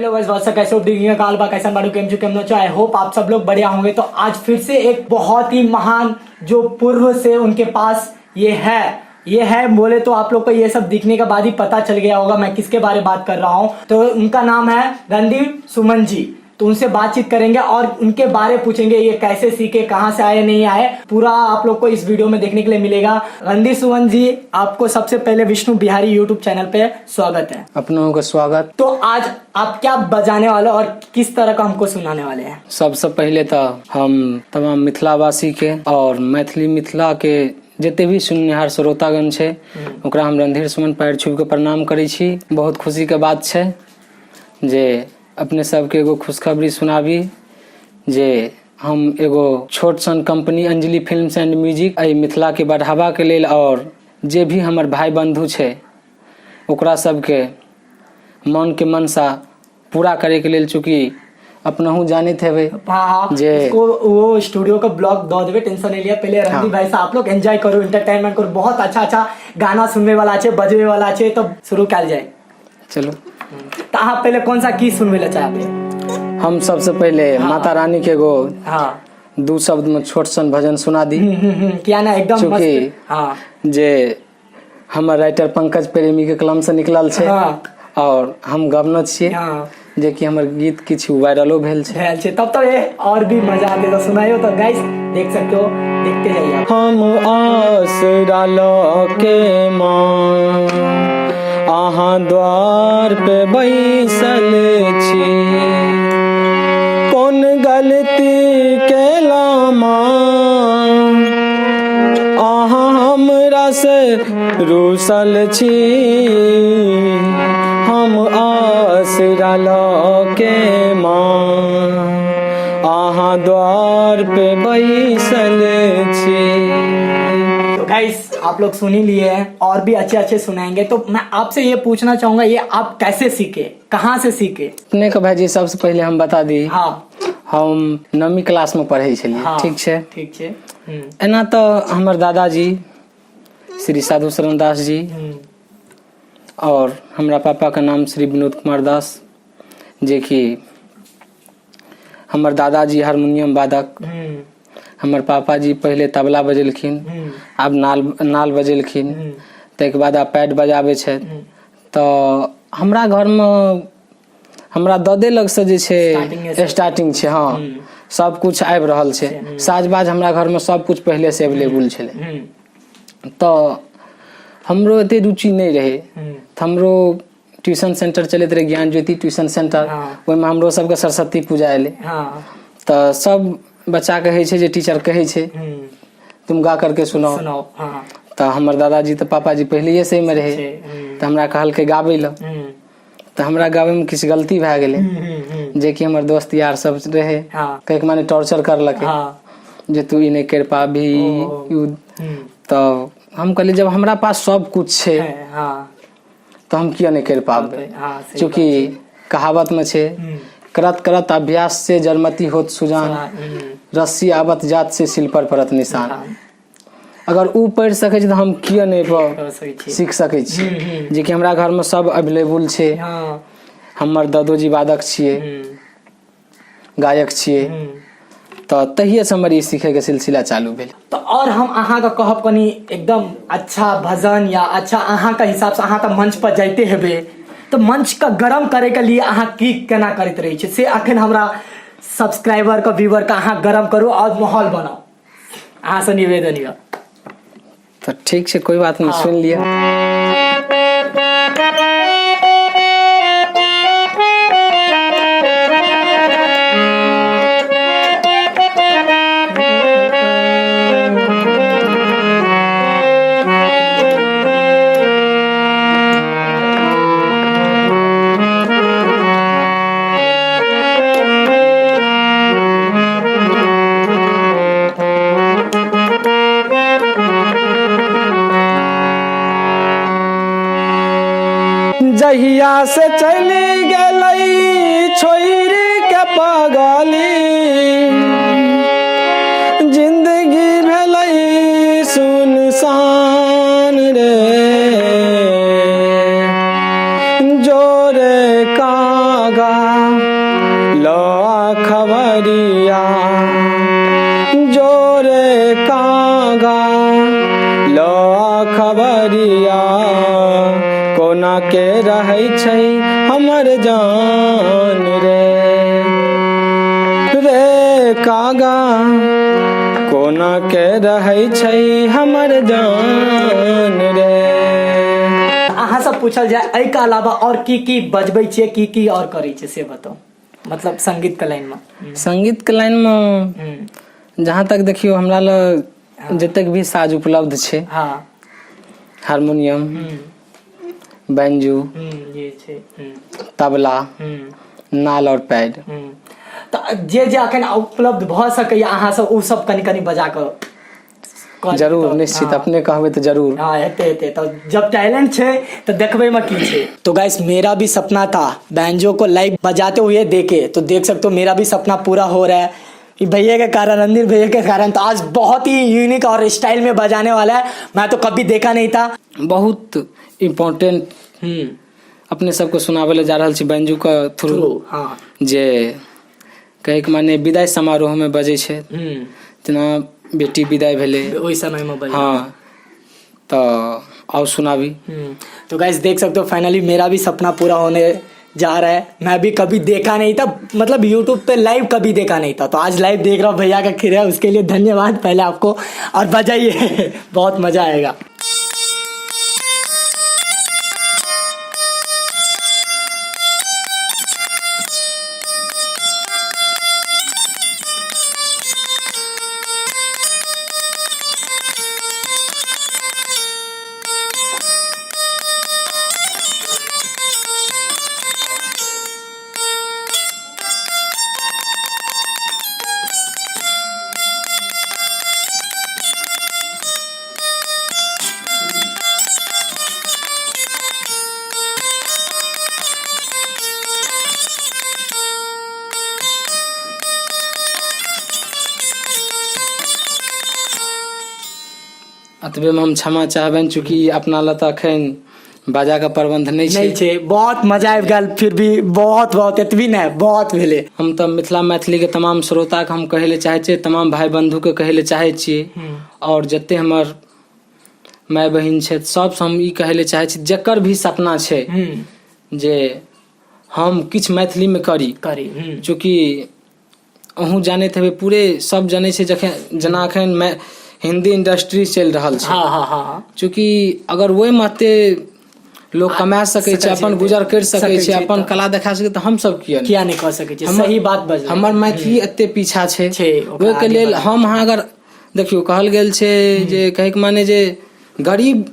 Hello guys, WhatsApp, कैसे हो? Degree काल बा कैसन बाडू केम छु केम नो। I hope आप सब लोग बढ़िया होंगे। तो आज फिर से एक बहुत ही महान जो पूर्व से उनके पास ये है बोले तो आप लोग को ये सब दिखने के बाद ही पता चल गया होगा मैं किसके बारे में बात कर रहा हूँ। तो उनका नाम है रणधीर सुमन जी। तो उनसे बातचीत करेंगे और उनके बारे पूछेंगे ये कैसे सीखे, कहाँ से आए, नहीं आए, पूरा आप लोग को इस वीडियो में देखने के लिए मिलेगा। रणधीर सुमन जी, आपको सबसे पहले विष्णु बिहारी यूट्यूब चैनल पे स्वागत है। अपनों का स्वागत। तो आज आप क्या बजाने वाले हो और किस तरह का हमको सुनाने वाले हैं? सबसे पहले तो हम तमाम मिथिलावासी के और मैथिली मिथिला के जते भी सुननिहार श्रोतागण छै ओकरा हम रणधीर सुमन पैर छुबि के प्रणाम करै छी। बहुत खुशी के बात छै जे अपने सबके एगो खुशखबरी सुनाबी जे हम एगो छोट सन company Anjali films and music एहि मिथिला के बढ़ावा के लेल और जे भी हमर भाई बंधु छै ओकरा सबके मन के मनसा पूरा करे के लेल, चूँकि अपनहु जानैत हेबै हाँ हाँ जे इसको वो स्टूडियो का ब्लॉग दो देवे, टेंशन नहीं लिया। पहले रणधीर भाई से आप लोग एंजॉय करो, एंटरटेनमेंट करो। बहुत अच्छा अच्छा गाना सुनने वाला छे, बजवे वाला छे, तो शुरू कल जाए। चलो। तो आप पहले कौन सा गीत सुनवे ला चाहते? हम सबसे पहले माता रानी के एगो दू शब्द में छोट सन भजन सुना दी। क्या ना एकदम चूँकि मस्त। हाँ। जे हमर राइटर पंकज प्रेमी के कलम से निकलल छै और हम गबने छियै जे कि हमर गीत किछु वायरलो भेल छै। भेल छै, तब तो ये और भी मजा आते। तो सुनाइयो। तो गाइस देख सकते हो, देखते जाइए आप। हम आसरा लऽ के माँ अहाँ द्वार पे बैसल छी, कोन गलती केला माँ अहाँ हमरा से रूसल छी, हम आसरा लऽ के माँ अहाँ द्वार पे बैसल छी। तो गाइस आप लोग सुन ही लिए हैं और भी अच्छे अच्छे सुनाएंगे। तो मैं आपसे ये पूछना चाहूंगा, ये आप कैसे सीखे, कहाँ से सीखे? अपने के भाईजी सबसे पहले हम बता दी, हम नौवीं क्लास में पढ़े छलियै। ठीक छै? ठीक छै। एना तो हमर दादाजी श्री साधु शरण दास जी और हमरा पापा के नाम श्री विनोद कुमार दास, जे कि हमर दादाजी हारमोनियम वादक, हमर पापा जी पहले तबला बजेलखिन, आब नाल नाल बजेलखिन, ताहिके बाद आब पैड बजाबै छथि। तऽ हमरा घरमे हमरा ददे लगसँ जे छै स्टार्टिंगे से। स्टार्टिंग छै। हँ, सब कुछ आबि रहल छै, साज बाज हमरा घरमे सब कुछ पहिले से अवेलेबल छलै। तऽ हमरो एते रुचि नहि रहै। तऽ हमरो ट्यूशन सेंटर चलैत रहै, ज्ञान ज्योति ट्यूशन सेंटर। ओहिमे हमरो सबके सरस्वती पूजा एलै तऽ सब बच्चा कहै छै जे टीचर कहै छै तुम गा करके सुनाओ। सुनाओ, हाँ। तऽ हमर दादाजी तऽ पापाजी पहिलेये से एहिमे रहै। तऽ हमरा कहलकै गाबै लए। तऽ हमरा गाबैमे किछु गलती भए गेलै, जेकि हमर दोस्त यार सब रहै, कहैके माने टॉर्चर करलकै जे तू ई नहि करि पाबही। तऽ हम कहलियै जब हमरा पास सब कुछ छै तऽ हम किया नहि करि पाबबै? हाँ, सही। चूँकि कहावत में छै, करत करत अभ्यास से जरमती होत सुजान, रस्सी आवत जात से सिल पर पड़त निशान। अगर ऊ पढ़ि सकै छै तऽ हम किया नहि कर सकै छी? सीख सकै छी, जेकि हमरा घरमे सब अवेलेबल छै। हमर दादोजी वादक छियै, गायक छियै। तऽ तहिएसँ हमर ई सीखैके सिलसिला चालू भेल। तऽ और हम अहाँके कहब कनि एकदम अच्छा भजन या अच्छा अहाँके हिसाबसँ, अहाँ तऽ मंच पर जाइते हेबै, तऽ मंचके गरम करैके लिए अहाँ की केना करैत रहै छियै से अखन हमरा सब्सक्राइबरके व्यूवरके अहाँ गरम करू और माहौल बनाउ, अहाँसँ निवेदन यऽ। तऽ ठीक छै, कोई बात नहि, सुनि लिअ। जहिया से चली गेलै छोड़ि के पगली, जिंदगी भेलै सुनसान रे, जोरे कागा जोरे कागा लो खबरिया, कोना के रहै छै हमर जान रे, रे कागा कोना के रहै छै हमर जान रे। अहाँ सब पूछल जाय एहिके अलावा और की की बजबै छियै, की की और करै छियै से बताउ, मतलब संगीत के लाइन में। संगीत के लाइन में जहाँ तक देखियौ हमरा लग जतेक भी साज उपलब्ध छै, हारमोनियम, बैंजू, ये छै, तबला, नाल और पैड। तऽ जे जे अखन उपलब्ध भऽ सकैया अहाँ सब ओ सब कनि कनि बजा कऽ कऽ जरूर, तऽ, निश्चित। हाँ। अपने कहबै तऽ जरूर। हाँ, हेते हेते। तो जब टैलेंट छे तो देखबे में की छे। तो गाइस मेरा भी सपना था बैंजो को लाइव बजाते हुए देखे, तो देख सकते हो मेरा भी सपना पूरा हो रहा है ये भैया के कारण, रणधीर भैया के कारण। तो आज बहुत ही यूनिक और स्टाइल में बजाने वाला है, मैं तो कभी देखा नहीं था। बहुत इम्पोर्टेंट अपने सबके सुनाबै लए जा रहल छी बैंजू के थ्रू। थ्रू, हाँ। जे कहैके माने विदाई समारोह में बजै छै, जेना बेटी विदाई भेलै ओहि समय में बजे। हाँ, तऽ आउ सुनाबी। तो गाइस देख सकते हो फाइनली मेरा भी सपना पूरा होने जा रहा है। मैं भी कभी देखा नहीं था, मतलब यूट्यूब पे लाइव कभी देखा नहीं था, तो आज लाइव देख रहा हूँ भैया का खीरा, उसके लिए धन्यवाद पहले आपको। और बजाइए, बहुत मजा आएगा। अतबे में हम क्षमा चाहबनि, चूँकि अपना लए तऽ अखन बाजाके प्रबन्ध नहि छै। नहि छै। बहुत मजा आबि गेल, फिर भी बहुत बहुत एतबी नहि बहुत भेलै। हम तऽ मिथिला मैथिलीके तमाम श्रोताके हम कहै लए चाहै छियै, तमाम भाई बन्धुके कहै लए चाहै छियै, आओर जते हमर माय बहिन छथि सबसँ हम ई कहै लए चाहै छी, जकर भी सपना छै जे हम किछु मैथिलीमे करी, करी, चूँकि अहूँ जानैत हेबै, पूरे सब जनै छै, जखन जेना अखन हिंदी इंडस्ट्री चलि रहल छै, हाँ, हाँ, हाँ, हाँ। चूँकि अगर ओहिमे एते लोग कमा सकै छै, अपन गुजर करि सकै छै, अपन कला देखा सकै, तऽ हमसब किया नहि? किया नहि कऽ सकै छी? सही बात बजलै। हमर मैथिली एते पीछा छै, छै, ओकरा ओहिके आगे लेल बढ़ाउ। हम अहाँ अगर देखियौ, कहल गेल छै जे कहैके माने जे गरीब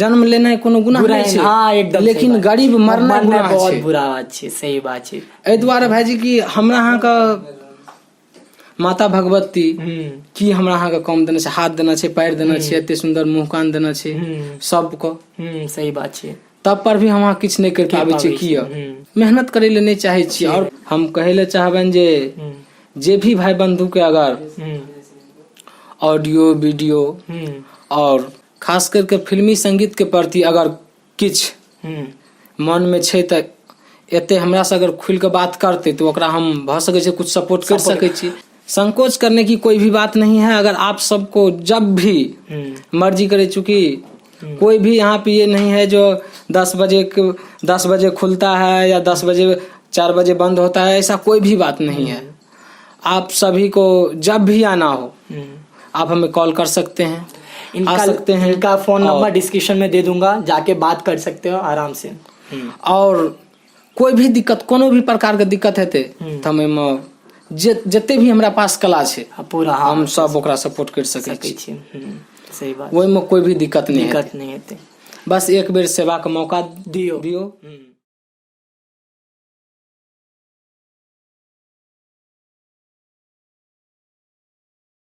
जन्म लेनाइ कोनो गुनाह बुरा नहि छै, हाँ, एकदम सही लेकिन बात। गरीब मरनाइ मरनाइ गुनाह बहुत छै। बुरा बात छै, सही बात छै। एहि दुआरे भाईजी कि हमरा अहाँके माता भगवती की हमरा अहाँके कम देने छै? हाथ देने छै, पैर देने छै, एते सुन्दर मुँह कान देने छै सबके। सही बात छै। तब पर भी हम अहाँ किछु नहि करि पाबै छियै। पाबै किया? छियै। मेहनत करै लए नहि चाहै छियै। आओर हम कहै लए चाहबनि जे जे भी भाई बंधु के अगर ऑडियो वीडियो और खास करके फिल्मी संगीत के प्रति अगर किछु मन में छै तऽ एते हमरा से अगर खुलि के बात करते तो ओकरा हम भऽ सकै छै कुछ सपोर्ट कर सकै छी। संकोच करने की कोई भी बात नहीं है। अगर आप सबको जब भी मर्जी करे, चूंकि कोई भी यहाँ पे ये नहीं है जो 10 बजे खुलता है या 10 बजे 4 बजे बंद होता है, ऐसा कोई भी बात नहीं है। आप सभी को जब भी आना हो आप हमें कॉल कर सकते हैं, इनका आ सकते हैं। इनका फोन और- नंबर डिस्क्रिप्शन में दे दूंगा, जाके बात कर सकते हो आराम से। और कोई भी दिक्कत, कोनो भी प्रकार के दिक्कत हेतै तऽ हम एहिमे जे जते भी हमरा पास कला छै, हाँ, पूरा, हाँ, हम सब ओकरा सपोर्ट कर सकै सकै छी। छी। सही बात। ओहिमे कोई भी दिक्कत नहि हेतै। दिक्कत नहीं हेतै। बस एक बेर सेवाके मौका दियौ। दियौ।